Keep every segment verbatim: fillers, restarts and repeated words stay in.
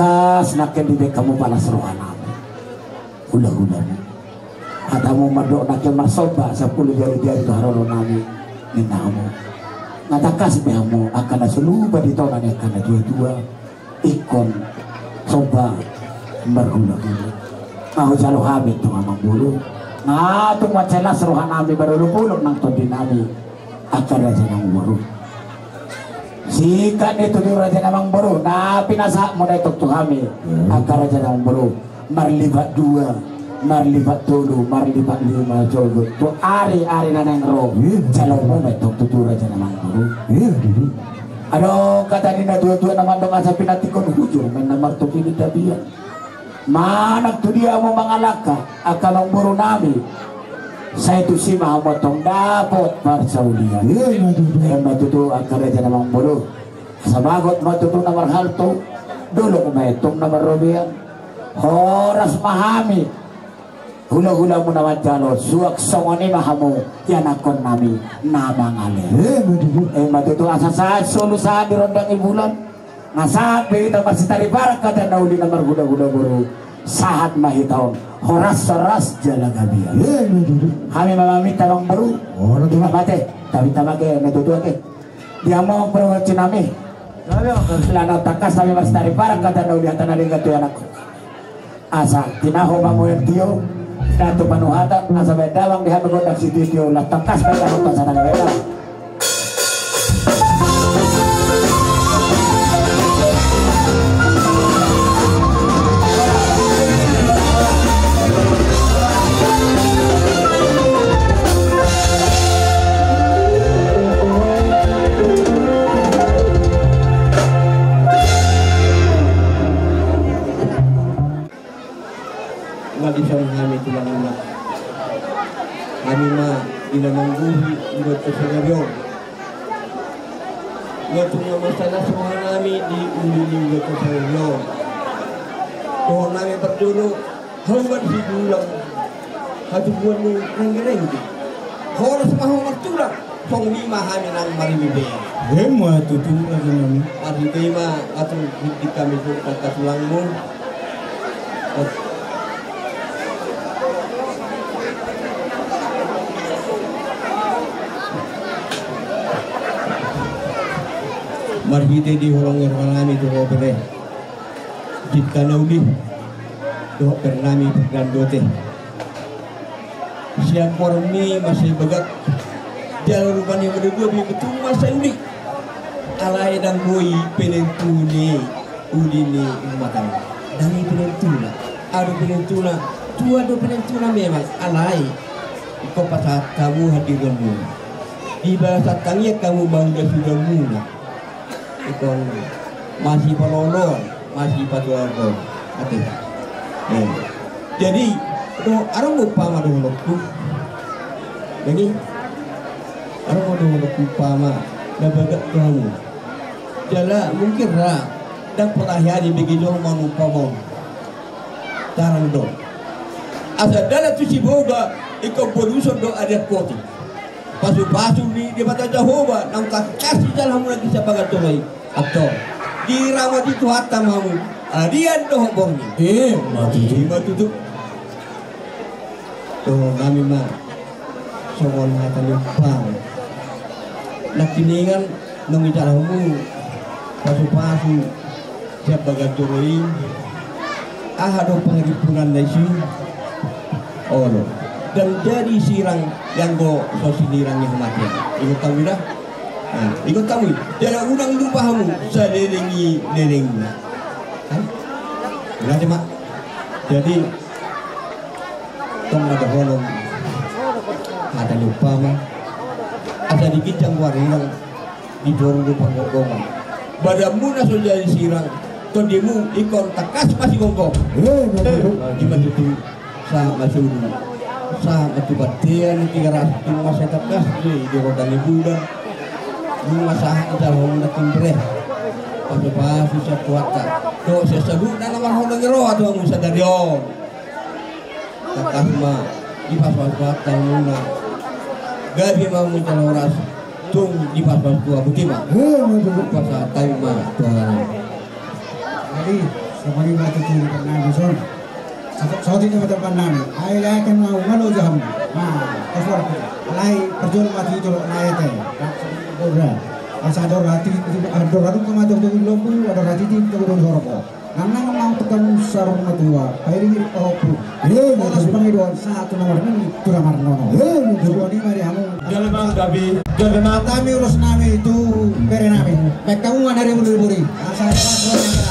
Tangkas nangkin dibaen hamu palas roha nami. Hula-hula nami. Hatamu mandok nangkin marsomba sampulu jari-jari tu haroro nami. Ninna hamu. Nga tangkas be hamu angka na so lupa di tona ni angka na tua-tua. Ingkon somba marhula-hula. Nga hujalo hami tong amangboru. Nga tung mansai las roha nami marolop-olop nang tondi nami. Angka raja na amangboru. Sikat ni tutu raja na amangboru. Na pinasahatmu na i tong tu hami. Angka raja na amangboru. Marlipat dua, marlipat tolu, marlipat lima, jolo tu ari-ari na naeng ro. Jalomu ma i tong tutu raja na amangboru. Adong hata ni na tua-tua na mandok asa pinantikhon hujur, ma na martopi ni tapian. Manang tu dia hamu mangalangka, angka amangboru nami. Sai tusi ma hamu tong dapot parsaulian. Ima tutu angka raja na amangboru. Asa bagot ma tutu na marhalto. Dolok ma i tong na marrobean. Horas ma hami. Hula-hulamu na manjalo, suang songon i ma hamu ianakhon nami na mangalean. Ima tutu asa sahat solu sahat di rondang ni bulan. Nga sahat be hita marsitariparan hata na uli na marhula-hula boru. Sahat ma hita on horas-horas jala gabe. Hami ma maminta amangboru. Ima mate. Tapi tamake na tutu ake. Dia mau promosi nami. Lana tangkas nami marsitariparan hata na uli hata na denggan tu ianakhon. Asa tinahu ma muse tio. Datu panuhatan asa baen damang di hami gondang sitio-tio. Lana tangkas baen damang tu asa na denggan. Nga dison hami tulang muna. Hami ma di na manggohi iba tu sadari on. Nga tung na mansai las roha nami di uli ni iba tu sadari on. Dohot nami parjolo. Hamu ma di si tulang. Hatubuan ni rengge-rengge. Horas ma hamu martulang. Songon i ma hami nang maribebea. Ima tutu raja nami. Marhite i ma atur di hami tu angka tulangmu. Marhite di holong ni roha nami tu ho bere. Di hata na uli dohot bere nami Fernando te. Sian goarmi mansai bagak. Jala rupani mada dua be tung mansai uli. Alai ndang boi penentu ni uli ni umat i. Ndang i penentuna. Adong penentuna. Tua do penentuna memang. Alai ingkon pasahat hamu hadiranmu. Di bagasan tangiang hamu mangula sudanmuna. Ingkon masipaloloan, masipatolaloan. Ate. Eh. Jadi, do, adong do umpama dohononku. Jadi, adong do dohononku umpama na bagak tu hamu. Jala mungkin ra, ndang pola hea dibege jolma umpama on. Tarang do. Asa dalan tu Sibolga, ingkon boluson do arian poti. Pasu-pasu ni Debata Jahowa, naung tangkas dijalo hamu nangkin sian bagas joro i. Antong. Diramoti Tuhanta ma hamu. Arian dohot borngin. Ima tutu. Ima tutu. Dohononnami ma. Songon hata ni umpama. Nangkiningan naung dijalo hamu. Pasu-pasu. Sian bagas joro i. Aha do pangarimpunanna disi? Olo. Ndang jadi sirang anggo so sinirang ni hamatean. Ingot hamu i da? Nah, ingot hamu i. Jala unang lupa hamu saleleng ni lelengna. Kan? Berarti ma. Jadi tong ma dohonon hata ni umpama. Asa di ginjang goar i nang di toru do panggonggongan. Badanmu na so jadi sirang, tondimu ingkon tangkas masigonggong. Eh, betul. Ima tutu, sahat ma solu. Sahat ma tu bontean ni Tigaras, tung mansai tangkas be di rondang ni bulan. Nunga sahat ma jalo hamu nangkin bere. Pasu-pasu sian Tuhanta. Dohot sian saluhutna na marhonong ni roha tu hamu sadari on. Tangkas ma dipasu-pasu Tuhanta hamuna. Gabe ma hamu jala horas. Tung dipasu-pasu Tuhan, boti ma. Pasahat hami ma Tuhan. Jadi, Songon i ma tutu di tempat nami son. Saotik ni ma tempat nami. Ai, ai, kan mau malo jam. Nah, kosong. Alai perjual mati itu lo, alai teh. Udah. Asa ador hati, ador hati kama tutu di lombu, ador hati di tutu di sorgo. Nang nang mau tukang usar matua, pairing-iring pahompu. Iya, iya. Atas pangidoan satu nomor ini, tu nomor nono. Iya, iya. Songon i ma di hamu. Jala manggabe, jala manggabe. Hami ulos nami tu bere nami. Baik kamu mana hari buru-buru. Asal pas lo yang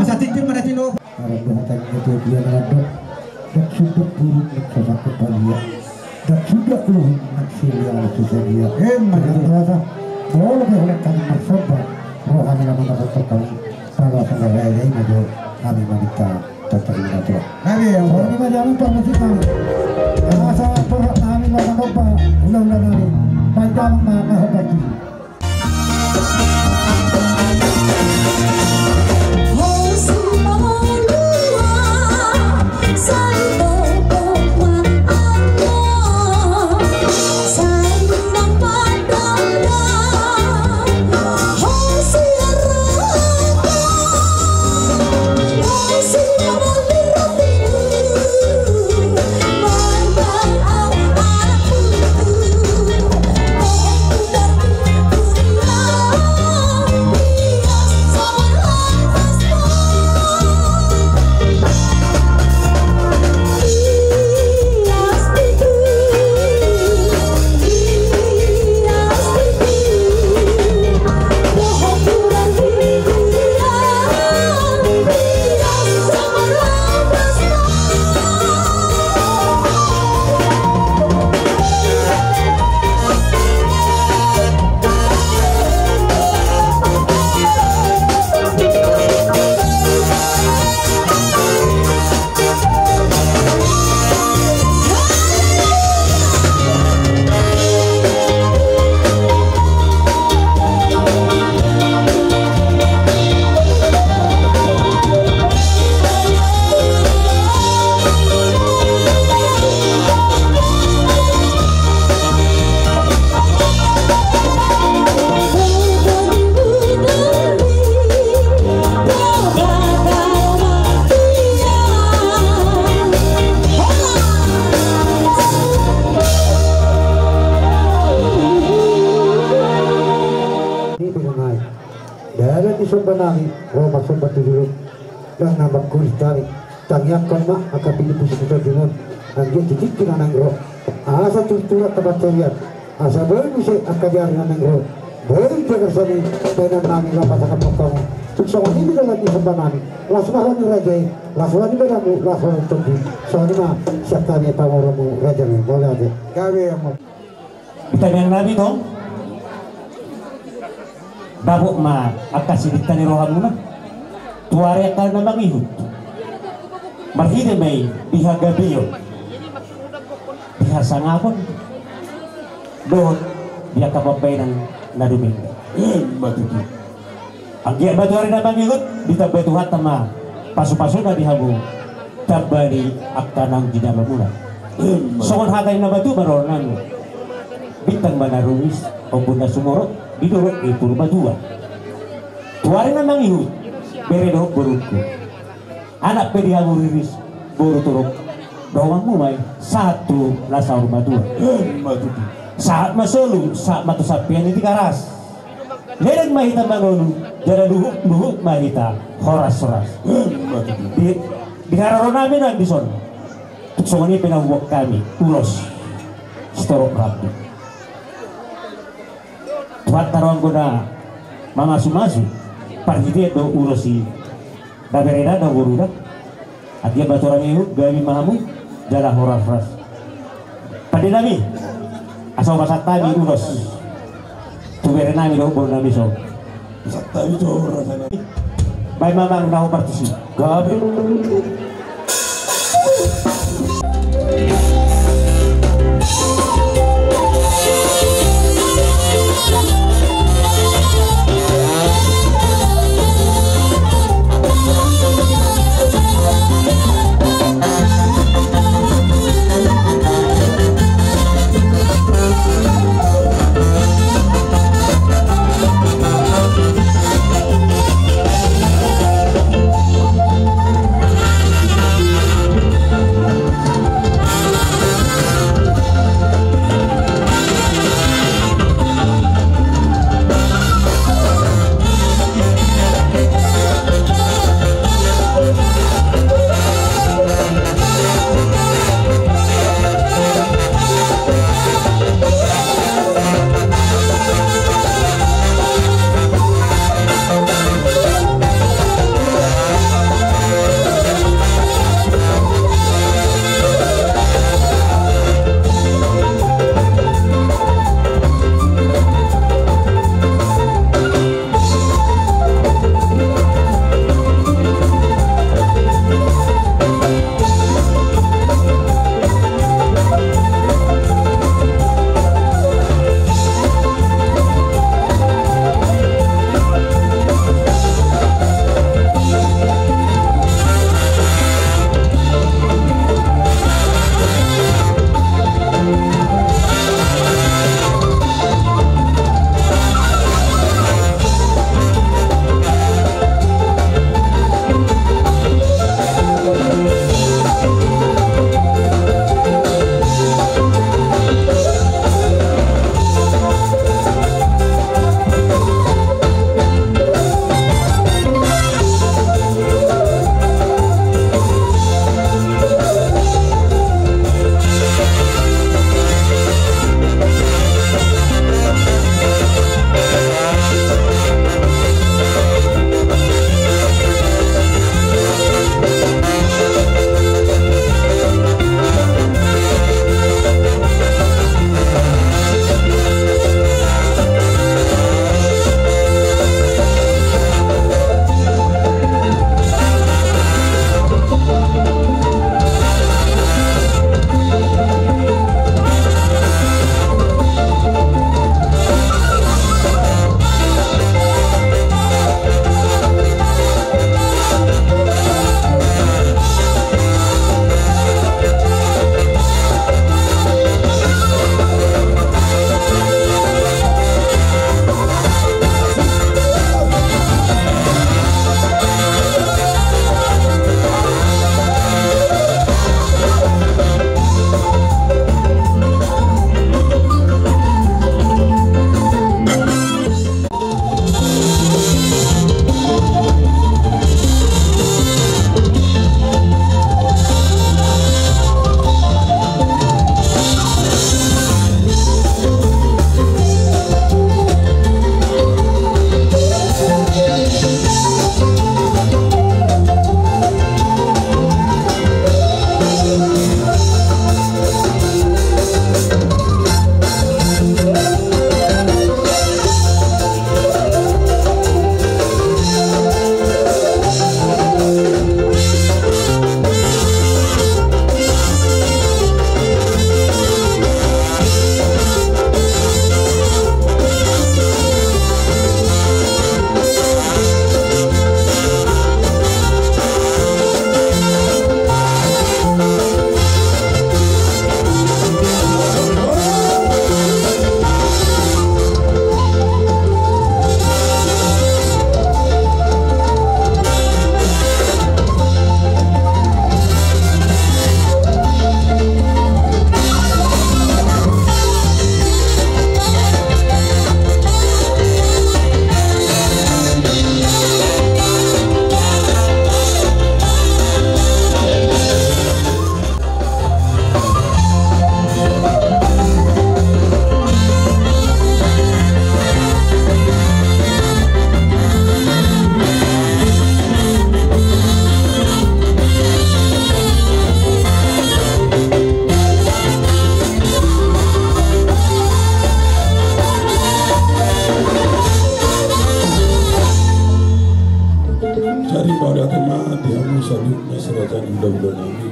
Asa tintin mana tino. Arah buhatan itu dia ngadok. Dak sudah buruk dak sasak kepala. Dak sudah buruk dak silia dak susah dia. Eh, mari. Dak rasa. Boleh ke oleh kami bersobat. Rohani lama dapat terkawin. Kalau sama raya ini maju kami meminta tetap menyatu. Kami yang boleh. Ini maju apa musik kami. Rasa berat kami lama lupa. Ulang-ulang kami. Panjang mama hebat. Dalan ni somba nami, ro ma somba tu jolo. Nang na mangkulis nami, tangiangkon ma angka pilipus ni tondim on, anggiat di tingki na naeng ro. Asa turturat tapansarian, asa boi muse angka di ari na naeng ro. Boi jagar sani, baenan nami lapas angka pongkamu. Tung songon i do dalan ni somba nami, las ma ho ni raja i, las ma ho ni baenamu, las ma ho ni tondim. Songon i ma sian hami pamoromu raja i, mauliate. Gabe hamu. Di tangiang nami tong, dapot ma angka sibinta ni rohamuna tu ari angka na mangihut. Marhite ma i di hagabeon, di hasangapon dohot di angka pambaenan na dumenggan. Ima tutu. Anggiat ma tu ari na mangihut, ditambai Tuhanta ma pasupasuna di hamu, tamba ni angka naung jinamamuna. Songon hata ni na matua ma dohonon nami: Bintang ma na rumis, ombun na sumorop di dolok ni Purbatua. Tu ari na mangihut, bere dohot borungku, anak pe di hamu riris, boru torop, donganmu ma i sahat tu na saur matua. Ima tutu. Sahat ma solu, sahat ma tu sampian ni Tigaras. Leleng ma hita mangolu, jala luhut, luhut ma hita horashoras. Ima tutu. Di, di haroro nami nang dison, tung songon i pe na huboan hami ulos sitorop rambu. Tuhanta do anggo na mamasumasu, parhitean do ulos i. Na berena, na boruna, anggiat ma tu ari na mangihut gabe ma hamu jala horashoras. Pande nami, asa hupasahat hami ulos tu bere nami dohot boru nami on. Pasahat hami tu raja nami. Baen ma amang na hombar tusi. Gabe. Jadi mauliate ma di hamu saluhutna si raja ni hulahula nami,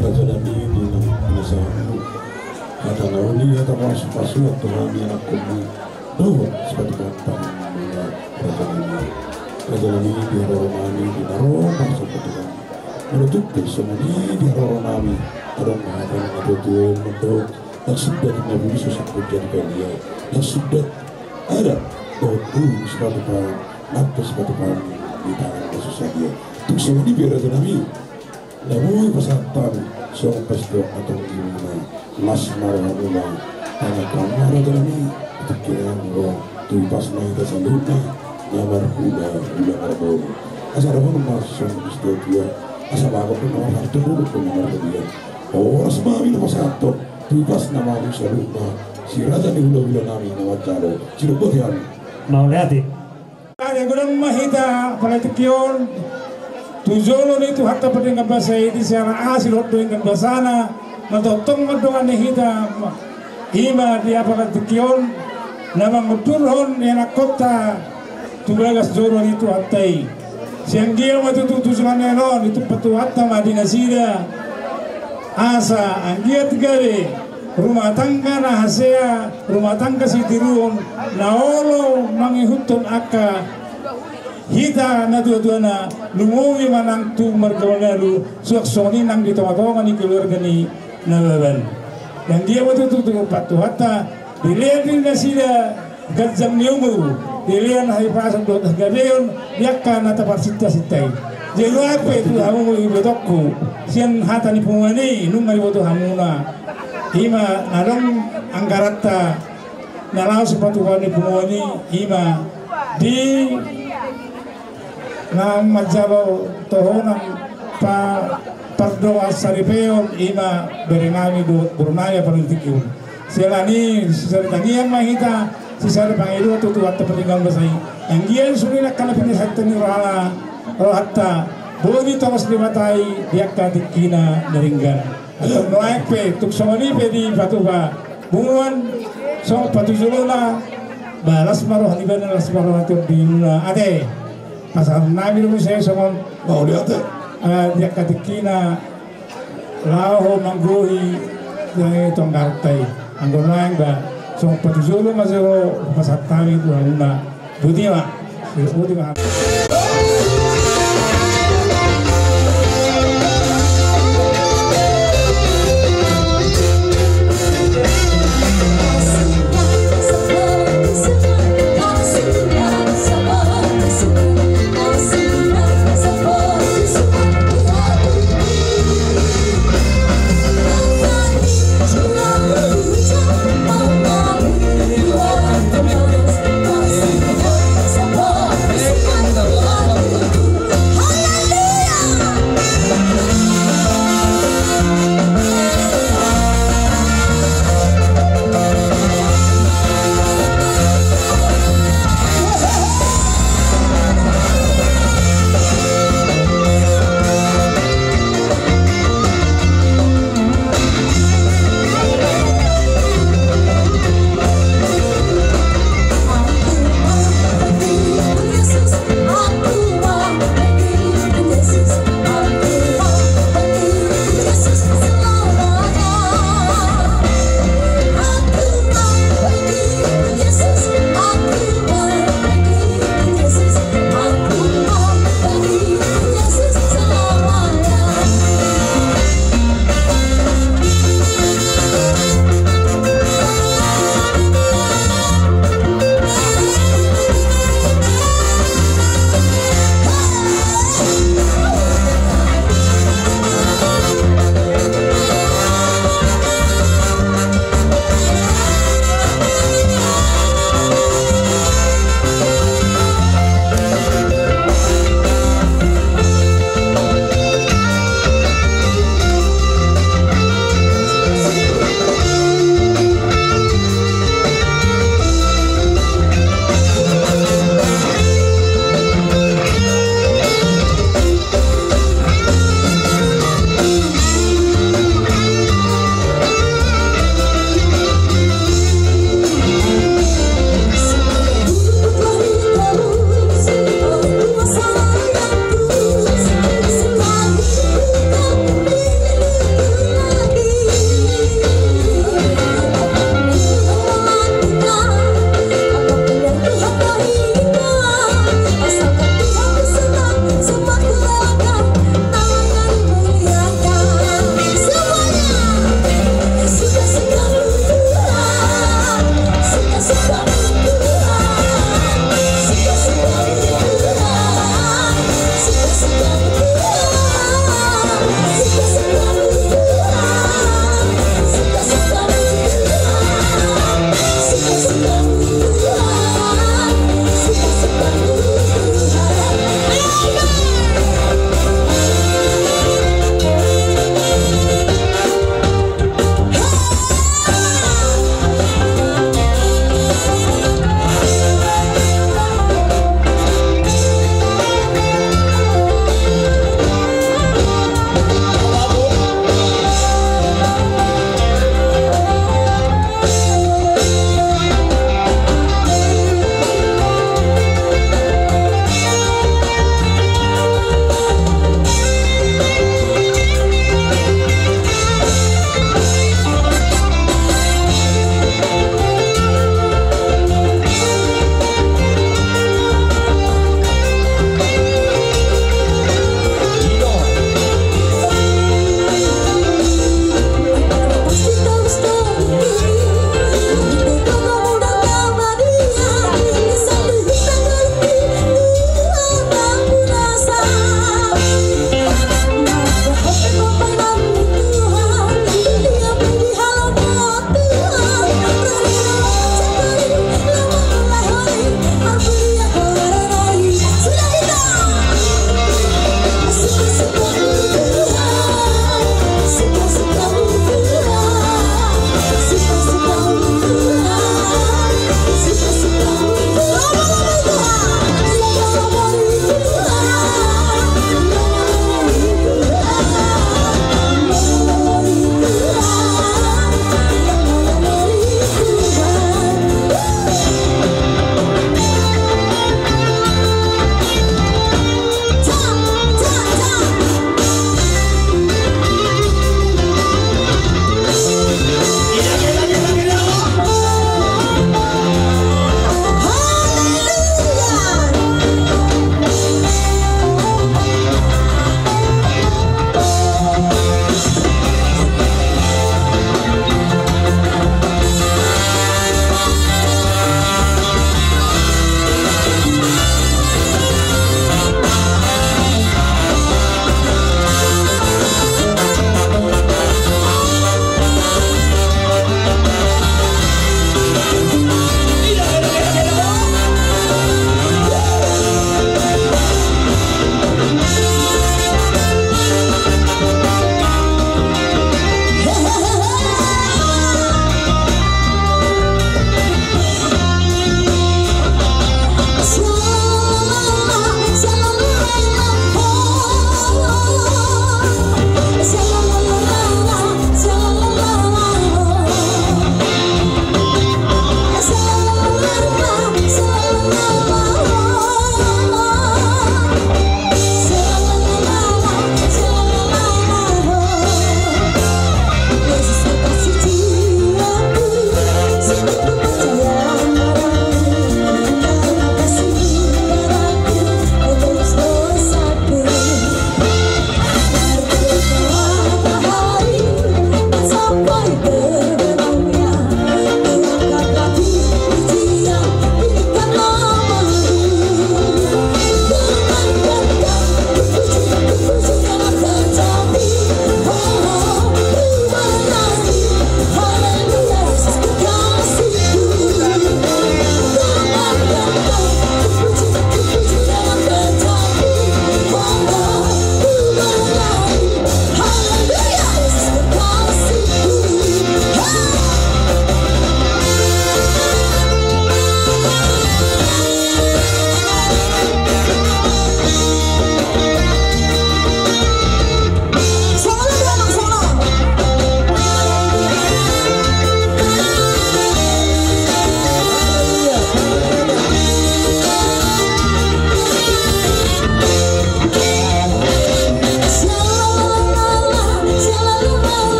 raja nami di na, di na sahat. Hata na uli, hata pasu-pasu, hata nami anak komi. Dohot sipatupaon ni hulahula raja nami. Raja nami di haroro nami, di na ro marsogot tu hami. Molo tung pe songon i di haroro nami, adong ma hata ni natuatua mandok, na sundat na bulu so sangkut jadi kalia, na sundat adat dohot bulu sipatupaon, nang pe sipatupaon di tangan na so sadia. Tung songon i pe raja nami, na boi pasahat hami songon pasituak na tonggi muna. Las ma rohamuna, tangan hamuna raja nami, tingki on ro, tu pasna hita saluhutna na marhulahula marboru. Asa dohonon ma songon situatua, asa bagot do na marharto, boru do na marhadian. Horas ma hami na pasahathon, tu pasna ma hami saluhutna si raja ni hulahula nami na manjalo. Sidok boti hami. Mauliate. Ate, godang ma hita pala tingki on tu jolo ni Tuhanta pardenggan basa i, di siala asi dohot do denggan basana, na tongtong ma dongan ni hita, i ma di apala tingki on na mangundurhon ni anakkonta tu bagas joro ni Tuhanta i. Sai anggiat ma tutu tu joloan on ditumpak Tuhanta ma di nasida, asa anggiat gabe rumah tangga na hasea, rumah tangga sitiruon, na olo mangihuthon angka hita natuatuana, lumobi ma nang tu marga Manalu, suang songon i nang di tongatonga ni keluarga ni Nababan. Dang dia ma tutu tumpak Tuhanta, dilehon di nasida ganjang ni umur, dilehon hahipason dohot hagabeon di angka na taparsintasinta i. Jolo ape tu hamu ibotongku, sian hata ni punguan i nunga diboto hamuna. I ma na adong anggaranta na laho sipatupaon ni punguan i, i ma di na manjalo tohonan pa, pardongansaripeon, i ma bere nami dohot boru nami apala tingki on. Siala ni sisada tangiang ma hita, sisada pangidoan tu Tuhanta pardenggan basa i. Anggiat suli angka na pinasahathon ni rohana, rohanta, boi ditongos Debata i di angka tingkina na denggan. Antong nuaeng pe tung songon i pe dipatupa punguan songon patujolona, ba las ma roha ni ibana, las ma roha ni tondi muna. Ate, pasahaton nami do muse songon, mauliate, ah, di angka tingkina laho manggohi, eh, tonggarta i. Anggo nuaeng ba songon patujolo ma jolo pasahat hami tu hamuna. Boti ma. Boti ma.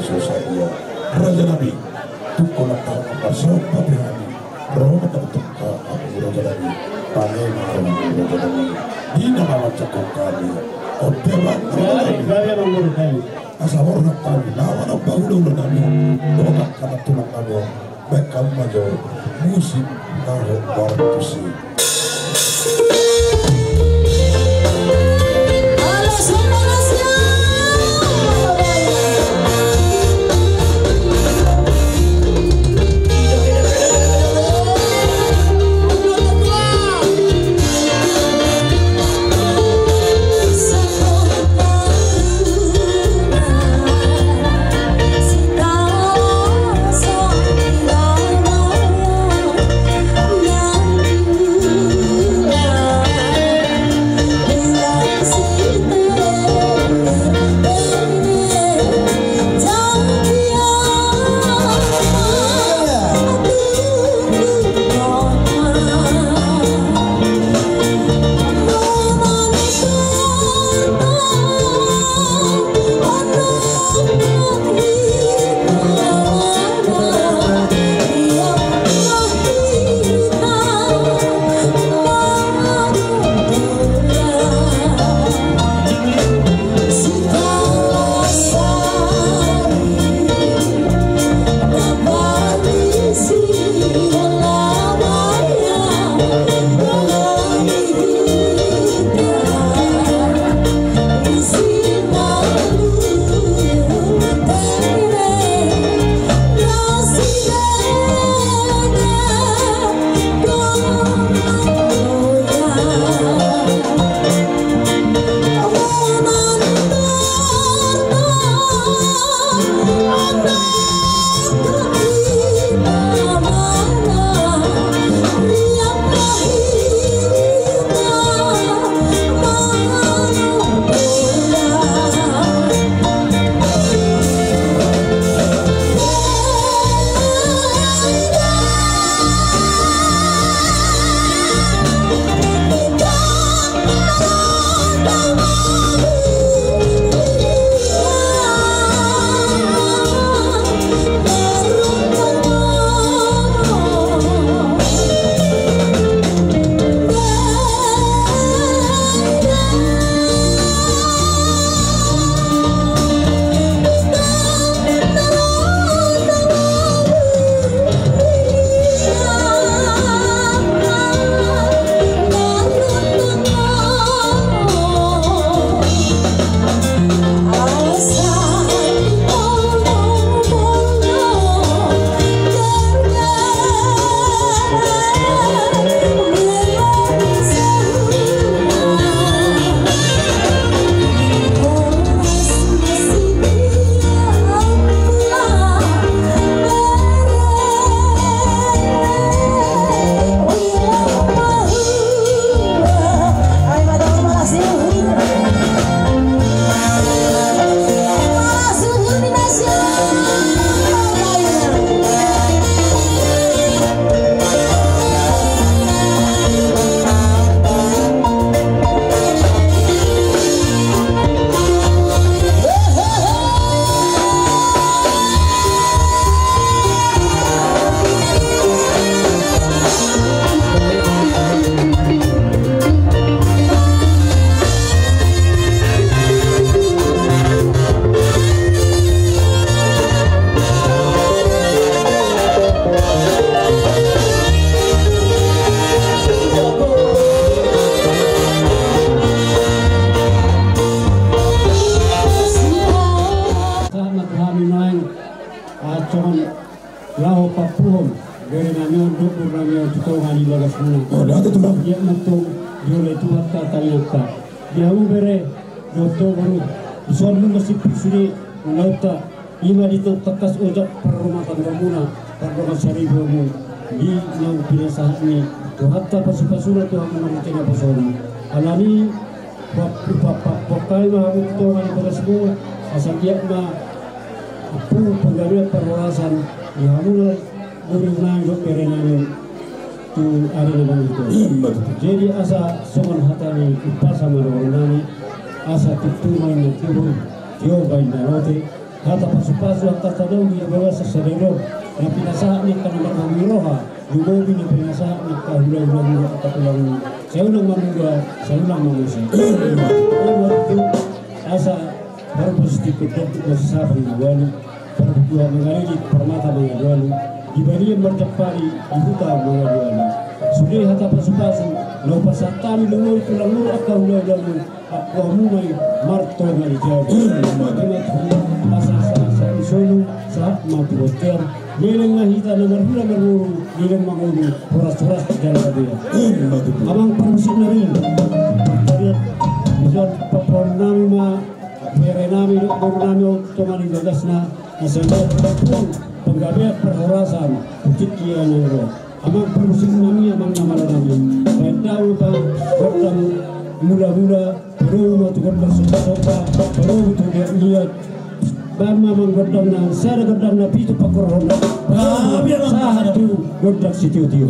Sadia, raja nami, tungkol lantaran marsombahon hami, ro ma tongtong hamu raja nami, pangido ma rohamu raja nami, di na manjangkon hami, on pe amang raja nami. Asa borhat hami, na manang pahula-hula nami, bokat hamu tulang nami on, baen hamu ma jo musik na hombar tusi. Sahat ma tu hami nuaeng, ah, songon laho pampuhon bere nami on dohot boru nami on tu tonga ni bagasmuna. Oh, ate tulang. Ia ma tong dioloi Tuhanta tangiangta. Di hamu bere dohot boru, dison ma sipir sude ulaonta. Ima di tangkas ojak parrumah tanggamuna, pardongan saripeonmu, di naung pinasahat ni Tuhanta pasupasuna tu hamu marhite naposona. Alani Pongkai ma hamu tu tonga ni bagasmu, asa anggiat ma ampu panggabean parhorasan di hamuna boru nami dohot bere nami tu ari na mangihut on. Ima tutu. Jadi asa songon hata ni umpasa ma dohonon nami, asa tumpu ma inna tubu, tio ma inna lote, Hata pasupasu angka tadong di bagasan sadari on, na pinasahat ni angka na marbangui roha, lumobi na pinasahat ni angka hulahula muna angka tulang, sai unang mamungka, sai unang mamose. Asa parpus di pedang tu masa sabri na walu, parbutua mangalili parmata mangalualu, di balian marjampari di huta mangalualu. Sude hata pasupasu na hupasahat hami, lumobi tulang muna angka hulahula muna, angka hamu ma i martonga ni jabu. Ima tutu, asa sahat-sahat ni solu, sahat ma tu bontean. Leleng ma hita na marhula marboru, leleng ma ngolu, horas-horas jala gabe. Ima tutu. Amang parmusik nami, parsariat, bisa papaon nami ma, bere nami, boru nami, on tonga ni bagasna, asa panggabean parhorasan, tingki ia nang ro. Amang parmusik nami, amang na malo nami. Baen damang gondang mula-mula, parorot ma tu gondang somba-somba, parorot tu liat-liat. Baen ma amang gondang na sada, gondang na pitu pangkorhonna. Baen ma sahat tu gondang sitio-tio.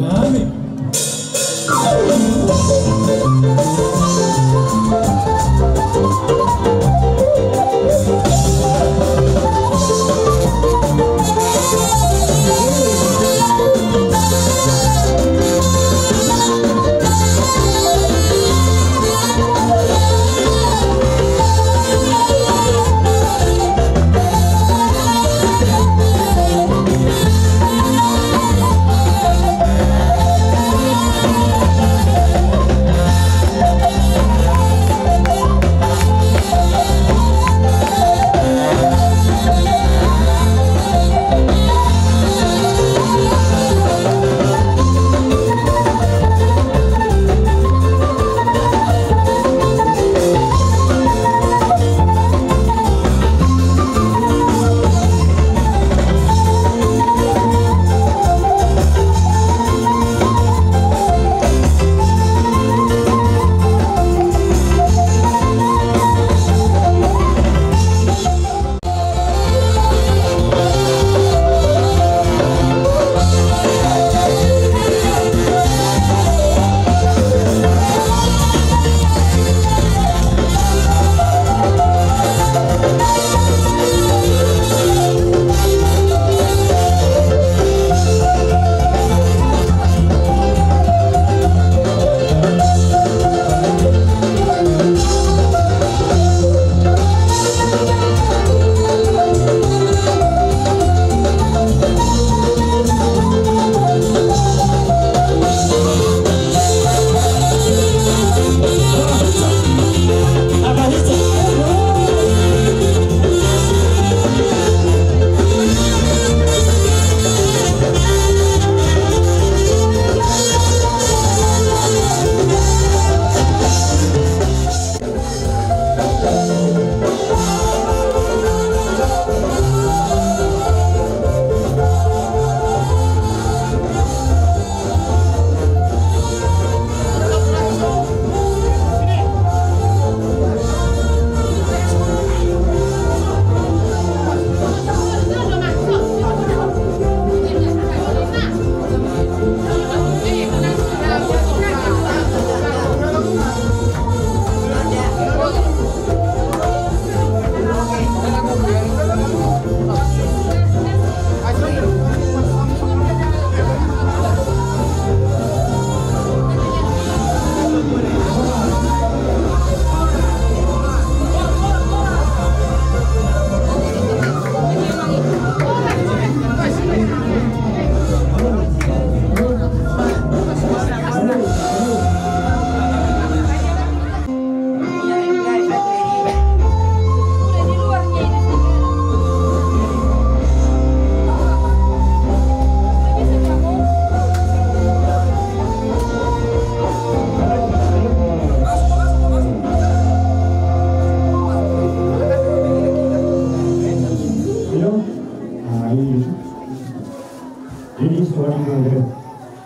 Jadi, soal itu,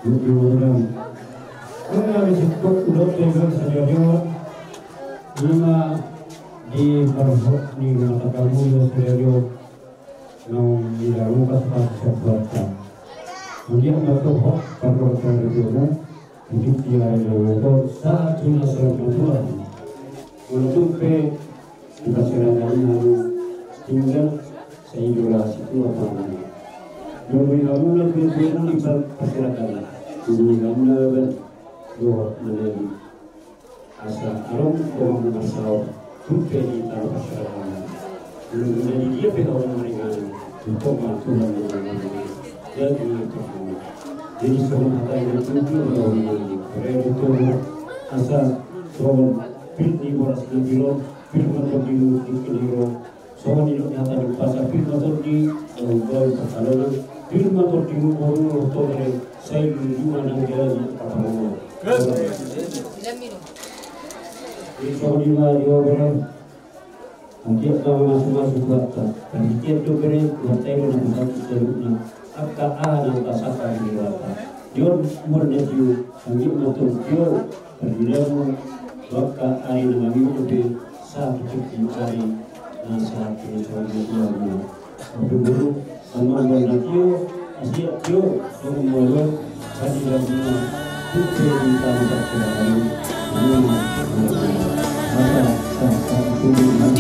untuk orang, orang yang disebut udah pegang saja dia, ima di parhot ni mata kamu, saja dia, naung dilakukan pas sebuah. Kemudian, parhot, parhot saja dia, hidup dia, dia, saat ini, saat ini, untuk pe, di pasaran yang tinggal, Sai dua ratus itu apa namanya? Dua minggu lalu lah, dua minggu lalu di Pas-, Pasirakan. Dua minggu lalu lah, kan. Dua minggu lalu. Asa adong dongan na marsaor, tu pe di tano Pasirakan. Belum jadi dia pe dongan maringan, tu pe ma Tuhan dongan maringan. Jadi, jadi songon hata i na tutu, dongan maringan. Raya tu asa, songon pir ni boras na pir on, pir ma tondi ni pir on. Songon i do hata ni umpasa, pir ma tondi, eh, bau pakalona, pir ma tondi, boru, togere, sai di juma nang jala di pakalona. Jadi songon i ma di obere, anggiat ma mamasu-masu tu Debata, tapi tiap di obere, Debata i do na pasakit saluhutna, angka aha na pasakit di Debata. Di on, umur na tio, anggiat ma tong tio, Pardilemu, tu angka ari na mamingot dope, sahat tu ari na sahat tu ari na tuamu. Tapi guru, sama buat na tio, asia tio, sama buat, tadi dah semua, tu pe di tano Pasirakan. Masa, sa, sa, tu di mana?